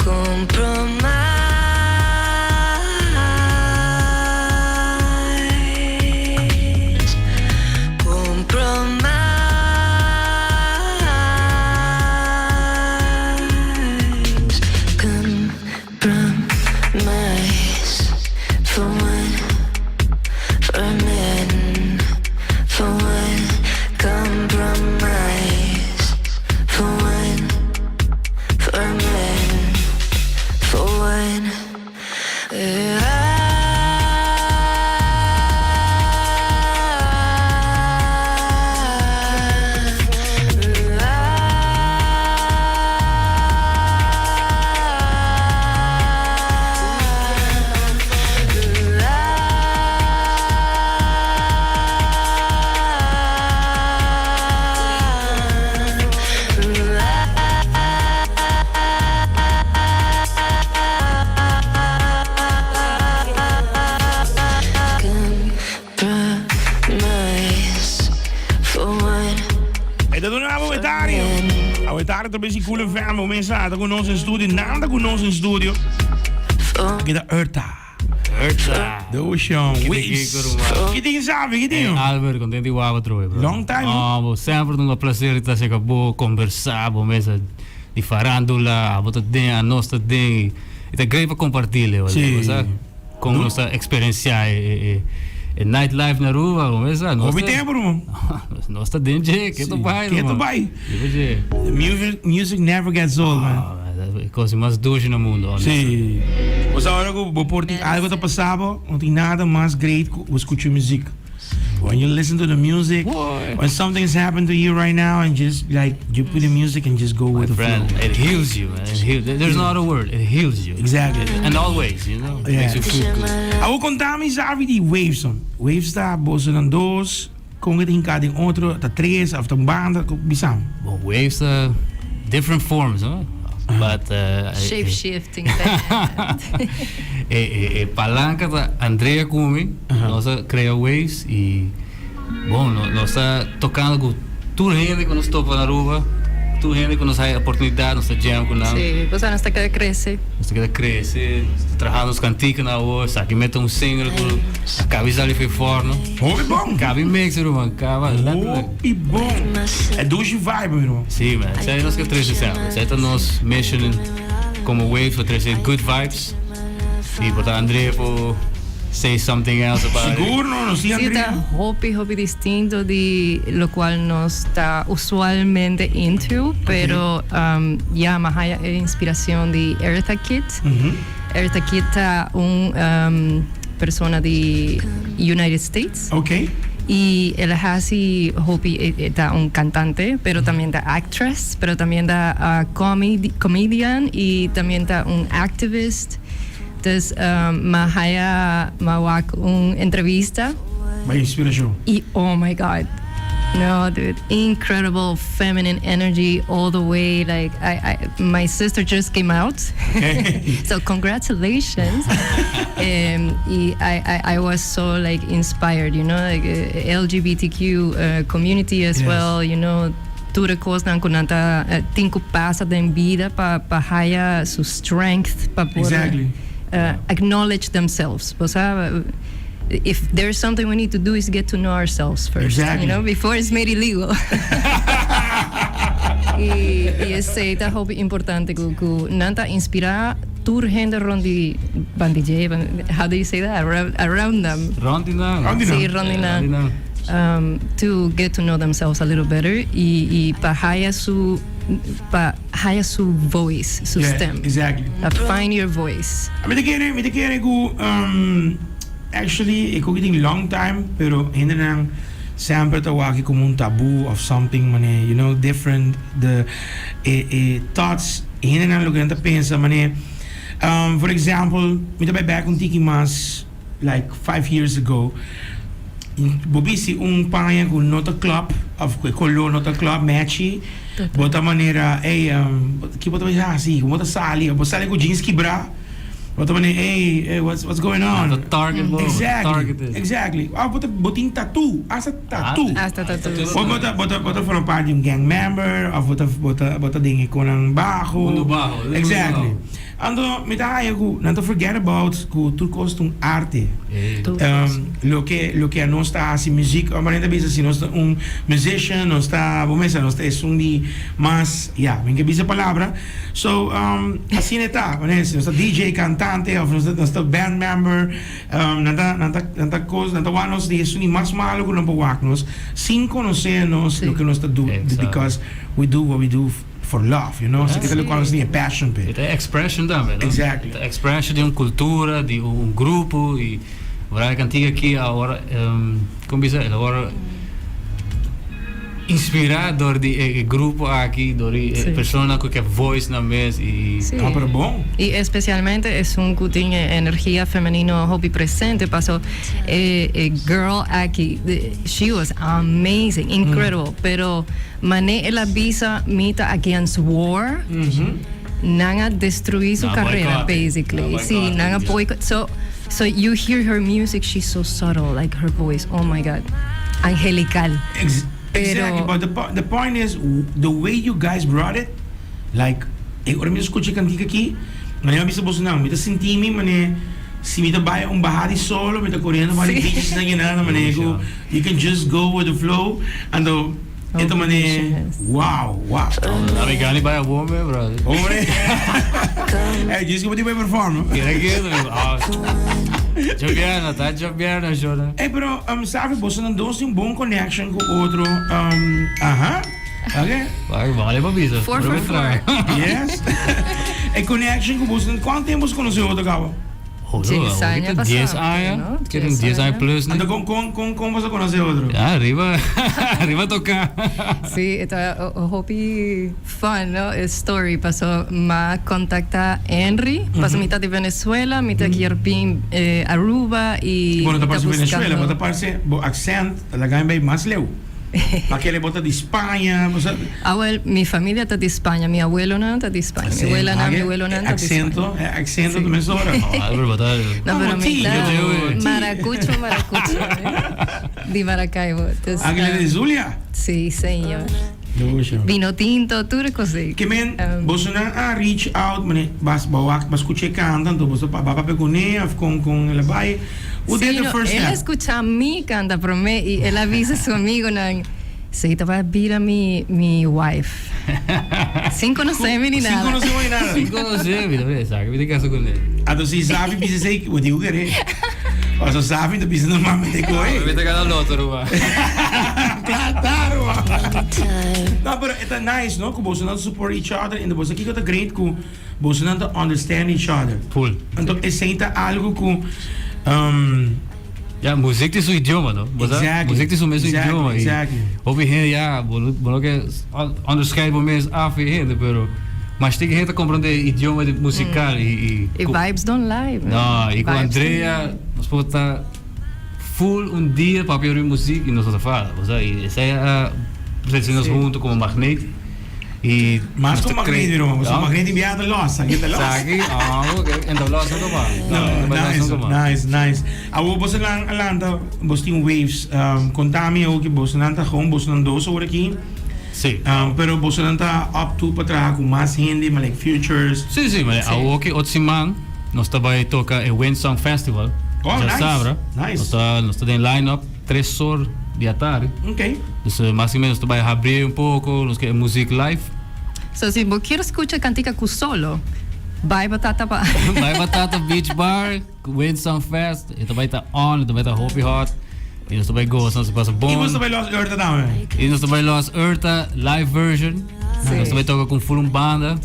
Compromise. Compromise. Compromise. For one, for a man, for one. Compromise. For one, for a man, for one. Compromise for one. E ta duna abo Betario. Abo Betario ta besi Cool FM. Bo mesa ta ku nos in studio. Nan ta ku nos in studio. Aki ta Erta. Erta. Doshon. Waves. Ki tin sabi? Ki tin? Albert, contento di waba trobe, bro. Long time. Oh, bo semper un placer di ta seca bo conversa, bo mesa di farandula, abo ta den, a nos ta den. E ta great pa compartir, leo. Sí. Con nos ta experiencia e nightlife na Aruba, bo mesa. Hopi tempo, ruman. Nos ta den dje, ke to bai, Ke to bai. Music, music never gets old, man. Oh, e cosa mas dushi na mundo, honestly. Sí. Bo sa ora ku bo por tin algo ta pasa bo, no tin nada mas great ku bo scucha music. When you listen to the music, Boy. when something's happened to you right now, and just like you put the music and just go My with the friend, flow. it heals you, man. It heals. There's no other word. It heals you. Exactly. And always, you know. Yeah. Makes you feel good. Awo konta mi sabi di Waves son. Waves ta boso nan dos, kon e ta hinká den otro, ta tres of ta un banda, bisam. Well, waves are different forms, huh? But Shape shifting band. E palanca ta Andrea cu mi, nos a crea Waves y bon, nos ta tocando cu tur hende cu nos topa na Aruba, tur hende cu nos haya oportunidad nos ta jam cu nan. Sí, pasobra nos ta keda crece. Nos ta keda crece, nos ta traha nos canticanan awor, esaki mete un single cu a cabi sali for e forno. Hopi bon! Cabi mix ruman, caba. Hopi bon! E dushi vibe mi ruman. Sí man, esei nos ke trece semper, esei ta nos mission como Waves pa trece good vibes y por ta Andrea por say something else about it. Sigur no, no si Sí, Andrea. ta hopi hopi distinto di locual nos ta usualmente into, pero ya mi a haya e inspiracion di Eartha Kitt. Eartha Kitt ta un persona di United States. Ok. Y el a haci hopi, e ta un cantante, pero también ta actress, pero también ta comedian y también ta un activist. Dus m'a haya, m'a wak un entrevista. Bay inspiracion. Y oh my God. No dude, incredible feminine energy all the way, like I, I, my sister just came out. Okay. So congratulations. Y I, I, I was so like inspired, like LGBTQ community as well, tur e cosnan cu nan ta tin cu pasa den bida pa pa haya su strength pa por acknowledge themselves. Bo sa, if there is something we need to do is get to know ourselves first, before it's made illegal. Y y esey ta hopi importante cu cu nan ta inspira tur hende rond di bandi dje, how do you say that? Around, around them. Rond di nan. Rond di nan. Sí, rond di nan. Rond di nan. To get to know themselves a little better y y pa haya su pa haya su voice, su stem. Exactly. Pa find your voice. Mi ta kere, mi ta kere ku actually e koki tin long time pero hendenan semper ta wak komo un tabu of something mane different the e e thoughts hendenan loke nan ta pensa mane for example mi ta bai bek un tiki mas like 5 years ago, bo bisti un paña ku no ta klop of ku e koló no ta klop matchy, bo ta manera, "Ey, ki bo ta bai hasi? Bo ta sali, bo sali ku jeans kibrá, bo ta manera, 'Ey, what's going on?'" Ta target bo, Exactly, targeted. Exactly. Of bo tin tattoo, hasta tattoo. Hasta tattoo. Bo ta forma parti di un gang member of bo ta den e konan baho. Mundo baho. Exactly. Anto mi ta haya ku nan ta forget about ku tur kos ta un arte. Loke loke anos ta hasi muzik, ora nan ta bisa si nos ta un musician, nos ta bo mester nos ta esun di mas, ya, mi ke bisa e palabra. So asina e ta, manera si nos ta DJ, kantante of nos ta nos ta band member, nan ta nan ta nan ta kos nan ta wak nos di esun di mas malo ku nan por wak nos sin konosé nos loke nos ta do because we do what we do. For love, you know, si kita loke nos tin e passion p'e. E ta expression tambe, no? Exactly. E ta expression di un cultura, di un grupo y ora e cantica aki awor, como bisa, el awor inspira door di e grupo aki, door di e persona cu ke voice nan mes y. Sí. Ah, pero bon. Y especialmente esun cu tin e energia femenino hopi presente, paso e e girl aki, she was amazing, incredible, pero. Mane el a bisa mi ta against war, nan a destrui su carera basically. Si, nan a boycott. So, so you hear her music, she's so subtle, like her voice, oh my God, angelical. Exactly, but the point is, the way you guys brought it, like, e ora mi ta scucha e cantica aki, mane mi a bisa boso nan, mi ta sinti mi mane si mi ta bai un baha di solo, mi ta coriendo bai di beaches nan yena, mane cu you can just go with the flow, anto. E ta mane wow wow. Ami gani bai awor me brother. Hombre. Hey, djis ku bo tin bai perform. Kere kere ah. Djobierno, ta djobierno shona. Hey, pero Safi, boso nan dos tin un bon connection ku otro. Aha. Okay. Vai, vale pa bisa. 444. Yes. E connection ku boso nan, kuantu tempo boso konosé otro kaba? 10 aña pasá. 10 aña. Keren 10 aña plus. Anto kon kon kon kon boso konosé otro? Ah, riba riba toká. Sí, e ta hopi fun, no? E story paso m'a kontaktá Henry, paso mi ta di Venezuela, mi ta kier bin Aruba i Bo no ta ta parse Venezuela, bo buskando. ta parse bo accent ta laga mi bai mas leu. Pa kere bo ta di Spaña, bo sa. Awel, mi familia ta di Spaña, mi abuelonan ta di Spaña, mi abuelanan, mi abuelonan ta di Spaña. Acento, e acento ta mesora. No, pero mi ta maracucho, maracucho, di Maracaibo. Dus, Angela di Zulia? Si, señor. Vino tinto, tur cos ei. Ke men, bosonan a reach out, mane, bas, bo wak, bas scucha e canta, anto boso pa, ba papia cune, of con, con el a bai. Who did the first El a step? skucha mi kanta promé i el a bisa su amigonan, Esei ta bai bira mi mi wife. Sin konosé mi ni Sin nada. konosé bo ni nada. Sin konosé mi, ta bira esaki mi ta kasa kuné. Anto si Safi bisa esei, bo tin ku keré. Paso Safi ta bisa normalmente ku e. Mi ta gana loto ruman. Klaro ruman. No, pero e ta nice, no? Ku boso nan ta support each other en boso kiko ta great ku Bosonan ta understand each other. Full. Anto esei ta algo ku Ya, muziek tin su idioma, no? Bo sa? Exactly. Muziek tin su mes Exactly, idioma. exactly. Hopi hende ya, bo no, bo no ke onderscheid bo mes af e hende, pero mas tin hende ta comprende e idioma di musical i i E vibes don't lie, man. No, i ku Vibes don't Andrea lie. nos por ta full un dia papia riba muziek i nos no ta fala, bo sa? I esei a trese nos hunto como magneet. I Mas nos ku ta magneet, kre- mi ruman. Pasobra Ah. magneet tin biaha ta los. Aki ta los. Saki, ah, ok. En ta los nunca mas. No, No, en ta los nice, nunca mas. nice, nice. Awor boso nan a lanta, boso tin waves. Konta mi awor ki boso nan ta gewoon boso nan dos awor aki. Sí. Pero boso nan ta up to pa traha ku mas hende, ma like futures. Sí, sí, ma awor ki otro siman nos ta bai toka e Windsong Festival. Oh, Dja nice, sabra. nice. Nos ta, nos ta den line-up 3 or di atardi. Ok. Dus mas o menos nos ta bai habri un poko, nos ke muziek live. So si bo kier skucha kantika ku solo, bai Batata Bar. Bai Batata Beach Bar, Windsong Fest, e ta bai ta on, e ta bai ta hopi hot. I nos ta bai goza, nos ta pasa bon. I nos ta bai Los Urta tambe. I nos ta bai Los Urta live version. Sí. Nos ta bai toka ku full un banda.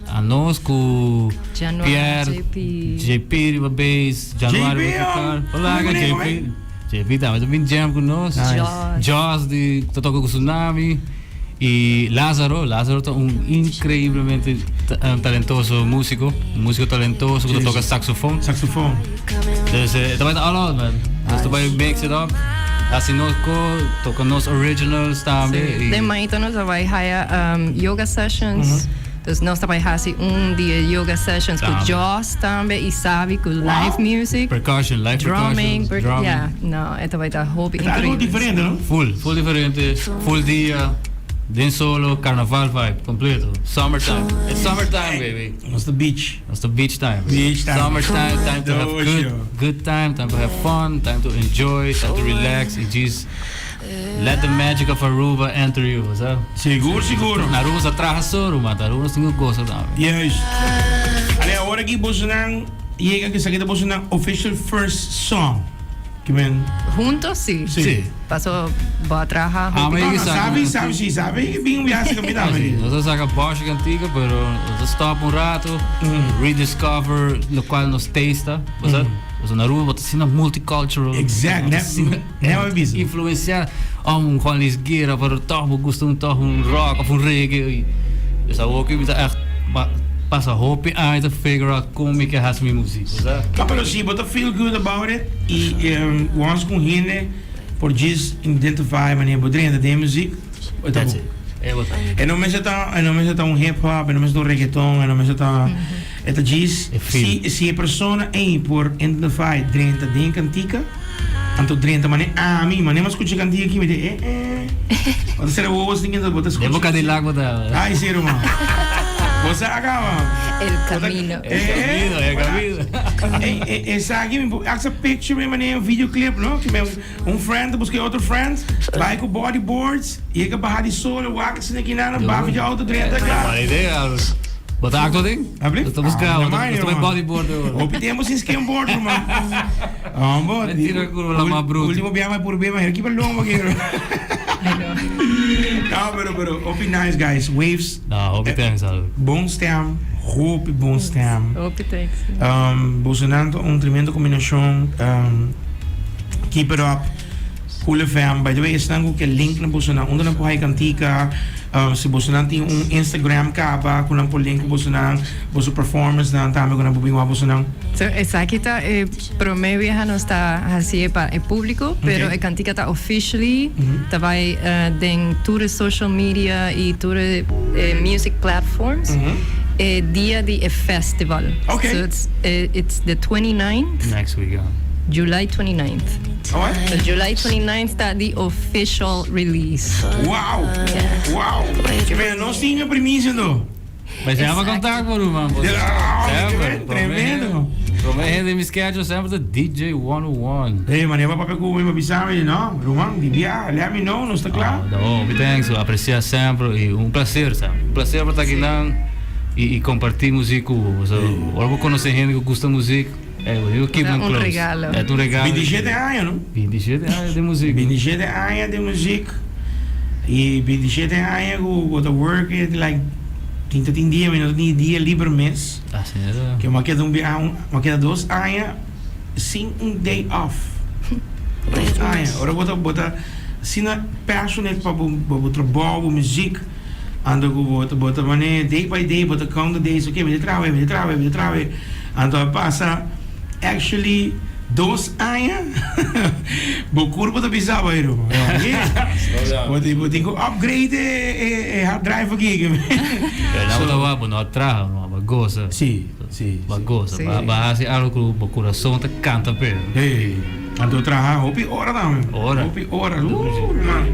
Anos ku Januar, Pierre, JP. JP riba bass, Januar JP, riba guitar. oh. Hola, Kom JP. mee, JP tambe ta bin jam ku nos. Nice. Joss. Joss di ta toka ku Tsunami. I Lazaro, Lazaro ta un increiblemente talentoso musico, un musico talentoso ku ta toka saxofon. Saxofon. Dus ta bai ta all out man. Nos ta bai mix it up. Hasi nos ko, toka nos originals tambe. Sí. I Den mainta nos ta bai haya yoga sessions. Dus nos ta bai hasi un di e yoga sessions ku Tambe. Joss tambe i Sabi ku live music. Percussion, live Drumming, percussion, per, drumming. yeah, no, e ta bai ta hopi Ta algo increibel. diferente, no? Full, full diferente, full dia. Den solo, carnaval vibe, completo. Summertime. It's summertime, baby. Nos the beach. It's the beach time. Beach time. Summertime, time to have Doosje. good, good time, time to have fun, time to enjoy, time to relax. Y just let the magic of Aruba enter you, sabe? Sigur, sigur. Na Aruba sa traha solo, man. Aruba tin goza tambe. Juist. Allee, awor aki bosonan yega ku esaki ta bosonan official first song. Ke men Hunto, si. Si. Si. Paso bo a traha. Ah, No, maar no, sabi, sabi, si, sabi, bin un viaje ku mi tambe. Nos a saca Bosch cantica, pero nos a stop un rato, rediscover locual nos taste, mm. Nos na Aruba, bo asina multicultural. Exact, net wat bisa. Influencia, oh, un Juan Luis Guerra, pero toch bo gusta un toch un rock of un reggae. Dus awor cu mi ta echt pasa hopi aña ta figure out con mi ke haci mi muziek, bo sa? No, pero si bo ta feel good about it y once cu hende por just identify manera bo drenta den muziek, e ta That's bon. it. E bo ta. E no mester ta, e no mester ta un hip hop, e no mester ta un reggaeton, e no mester ta, e ta just E feel. si e persona ey por identify drenta den cantica, anto drenta mane ami, mane m'a scucha cantica aki mi di eh eh. Bo ta cera wowo sin bo ta scucha. Den bo Cadillac bo ta. Ay si, ruman. Bo sa acaba. El camino. El camino, el camino. Esaki mi por hasta picture mi manera un videoclip, no? Ke men un friend ta buska otro friend, bai ku bodyboards, yega baha di solo, wak asina aki nan, baha di auto drenta kla. Buena idea. Bo ta acto den? Abri? Bo ta buska, Ah, bo ta normal, bo ta ruman. bodyboard hoor. Hopi tempo sin skimboard, ruman. Ah, bo. Mentira, curva la más bruto. Ultimo biaha mai purbe, maar hier pa lomba aquí. No, pero, hopi nice, guys. Waves, No, hopi thanks, Albert. Bon stem, hopi bon stem. Hopi thanks. Bosonan ta un tremendo combinacion. Keep it up. Cool FM. By the way, esnan cu ke link na bosonan. Unda nan por hay cantica. Si bosonan tin un Instagram caba cu nan por link cu bosonan. Boso performance nan tambe cu nan por bin wak bosonan. So, esaki ta e prome biaha nos ta hacié pa e publico, pero e cantica ta officially ta bay den tur e social media y tur e music platforms e dia di e festival. So it's the 29th. Next week, ja. July 29th. So July 29th ta di official release. Wow! Wow! Ke meen nos tin e primicia ndo. Mas ya pa contact por ruman. Semper. Tremendo. Prome hende mi schedule semper ta DJ 101. Hey, manera pa papia cu mi pa bisa mi, no? Ruman, di bia, let me know, nos ta cla. No, mi thanks, aprecia semper y un placer, semper. Un placer pa ta aki nan y y comparti muziek cu bo. So, ora bo conoce hende cu gusta muziek, eh, bo keep them Un close. regalo. E ta un regalo. 27 aña, no? 27 aña den muziek. 27 aña den muziek y 27 aña cu bo ta work it like tin ta tin dia mi no ta tin dia liber mes. Asina ta. Ke mi a keda un bia un mi a keda 2 aña sin un day off. 2 aña. Ora bo ta asina passionate pa bo trabou, bo muziek, anto cu bo ta mane day by day bo ta count the days, "Okay, mi ta traha, mi ta traha, mi ta traha." Anto a pasa actually 2 aña, bo curpa ta bisa bo, "Ruman, bo tin cu upgrade e hard drive aki." Pero no ta wak, bo no a traha, no, bo a goza. Bo a goza, bo a haci algo cu bo curason ta canta p'e. Hey, anto traha hopi ora tambe. Ora. Hopi ora. Man.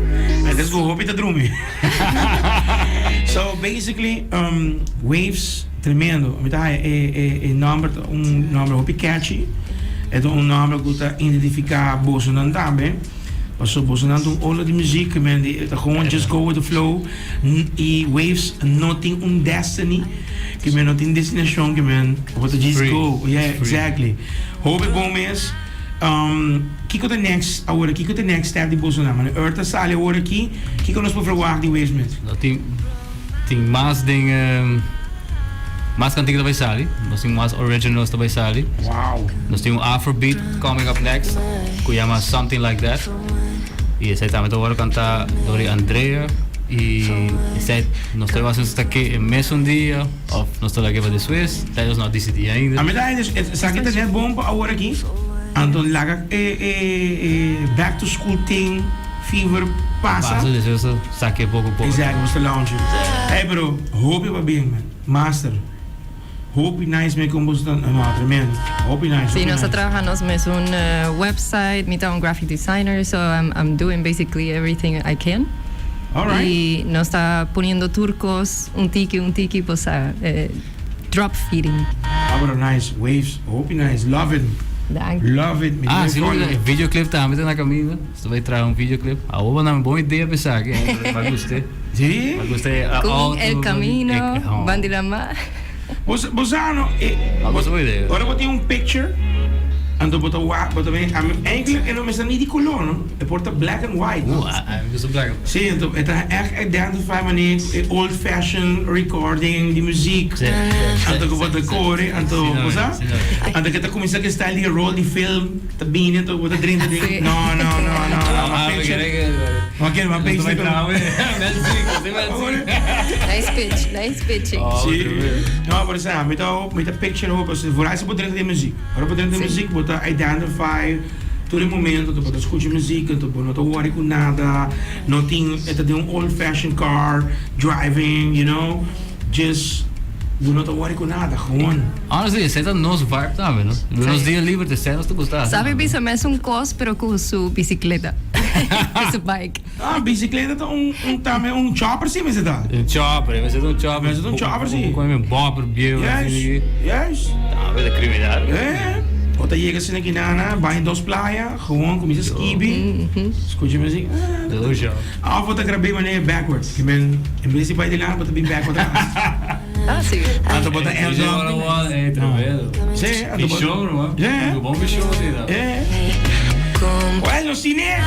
Entonces cu hopi ta drumi. So basically, Waves, tremendo. Mi ta haya e nomber ta un nomber hopi catchy. E ta un nomber cu ta identifica bosonan tambe. Paso bosonan ta un ola di muziek, men di ta gewoon just go with the flow. Y Waves no tin un destiny, ke men no tin destinacion, ke men bo ta just Free. go. Yeah, Free. Exactly. Hopi bon mes. Kiko ta next awor? Kiko ta next step di bosonan? Man, Earth a sali awor aki. Kiko nos por verwacht di Waves mes? No, tin mas den mas cantica ta bay sali. Nos tin mas originals ta bay sali. Nos tin un Afrobeat coming up next, cu yama Something Like That. Y esey tambe ta wordo canta door di Andrea. Y esey nos ta haciendo hasta cu e mesun dia of nos ta laga pa despues. Ta nos no a dicidi ainda. A mi ta esaki ta net bon pa awor aki. Anto laga e back to school thing fever pasa. Pasa, despues saque poco poco. Exactly, nos ta launch. Hey, pero hopi pa bien, man. Master. Hopi nice me como no, tremendo. Hopi nice. Si, hopi nos nice. trahando mes un website, mi ta un graphic designer, so I'm doing basically everything I can. Alright. Y nos ta poniendo tur cos un tiki un tiki bo sa drop feeding. Ah pero nice, Waves, hopi nice, love it. Danki. Love it, mi Ah, ta si follow. e videoclip tambe ta na camino. Nos ta bay traha un videoclip. Awor bo nan bon idea pa esaki, eh. Ba guste. Si? Ba guste e Con auto, El Camino, oh. Bandi la Mar. Bo bo sa no, e, Ba gusta bo idea. ora bo tin un picture, anto bo ta wak, bo ta bin, ami, eigenlijk e no mester ni di color, no. E por ta black and white, no. Ami gusta black and white. Si, anto e ta echt identify mane e old fashion recording di muziek. Si, si, Anto ku bo ta si, kore, anto, Si, no, bo sa? si, no. Anto ke ta kuminsá ku e style di roll di film, ta bini, anto bo ta drenta den, Si. no, no, no, no, no, Ah, ma mi picture, kere ke. ma kere, ma Nos ta picture. bai traha, we. Mel sik, si mel sik. Nice pitch, nice pitching. Oh, Si. tremendo. No, pero sa, mi ta, mi ta picture hopi, pasobra vooral si bo drenta den muziek. Ora bo drenta den Si. muziek, bo ta identify tur e momento, anto bo ta scucha muziek, anto bo no ta worry cu nada, no tin, e ta den un old fashion car, driving, you know, just, bo no ta worry cu nada, gewoon. Honestly, esey ta nos vibe tambe, no? Nos Si. dia liber ta esey nos ta gusta. Sabi bisa mes un cos pero cu su bicicleta, cu su bike. Ah, bicicleta ta un, un tambe un chopper si mester ta. Un chopper, mester ta un chopper. Mester ta un chopper si. Con un bopper bieu Juist, asina aki. juist. Tambe ta criminal. Eh, bo ta yega asina aki nana, bai dos playa, gewoon cuminsa skibi, scucha music. Ah, Ta un show. Of bo ta grab'é manera backwards, ki men en bes di bai dilanti bo ta bin backward atras. Ah, si. Anto bo ta end up. Eh, tremendo. Sí, anto bo. Vision, ruman. Yeah. Bon vision asina. Yeah. Well, nos tine.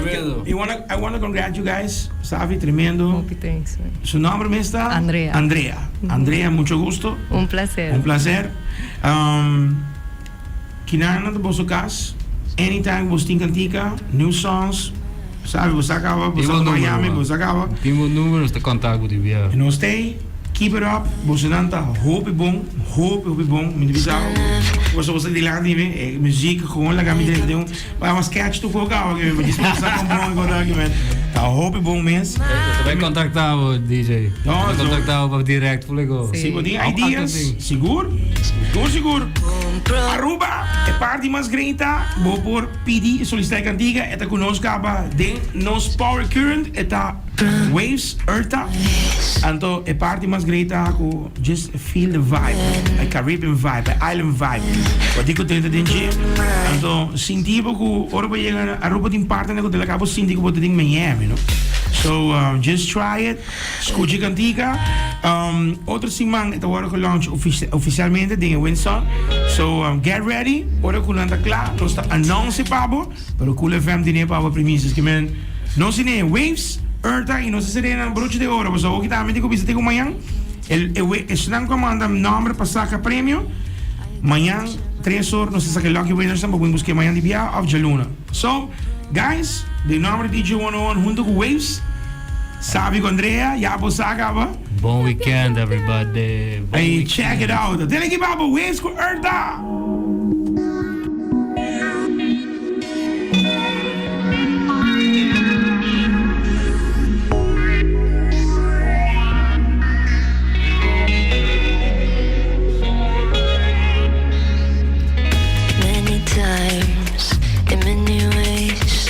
Tremendo. I wanna, I wanna congrat you guys. Savi, tremendo. Hopi thanks, man. Su nomber mes ta? Andrea. Andrea. Andrea, mucho gusto. Un placer. Un placer. Kinan na ta boso cas. Anytime bos tin cantica, new songs, sabi, bo sa caba, bo Tin sa bo numero, Miami, man. bo sa caba. Tin bo numero, nos ta contact cu di bia. Nos stay, keep it up, bosonan ta hopi bon, hopi hopi bon, mi ta bisa boso boso dilanti mi, e muziek gewoon laga mi den un, pa un sketch tu ko caba mi, djis pa sa con bon con aki man, ta hopi bon mes. Nos ta bay contacta bo DJ. No, Nos ta so- contacta bo pa direct full go. Si. Si bo tin Au- ideas, auto tin. sigur, sigur sigur. Aruba, e party mas grandi ta, bo por pidi y solicita e cantica, e ta cu nos caba den nos Power Current, e ta Waves Erta, anto e party mas grandi ta cu just feel the vibe, e Caribbean vibe, e island vibe, bo tin cu drenta den dje, anto sinti bo cu ora bo yega Aruba tin partenan cu ta laga bo sinti cu bo ta den Miami, no? So just try it. Scucha e cantica. Otro siman e ta worde gelaunch oficialmente den e Windsor. So get ready, ora cu nan ta cla nos ta announce pa bo, pero Cool FM tene pa bo primicias. Ke men nos tene Waves, Eartha y nos a serena broche de oro. Pasobra oki tambe tin cu bisa te cu mañan e esnan cu a manda nomber pa saca premio, mañan tres or nos ta saca e lucky winners nan pa bo busca e mañan di bia of djaluna. So guys, den nomber di DJ 101 hunto cu Waves, Sabi cu Andrea, ya bo sa caba. Bon weekend everybody. Bon Hey, weekend. check it out. Dele ki babo, Waves cu Erta. Many times, in many ways,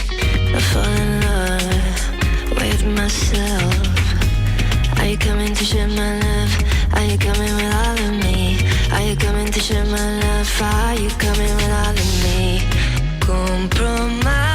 I fall in love with myself. Are you coming to share my love? Are you coming with all of me? Are you coming to share my love? Are you coming with all of me? Compromise.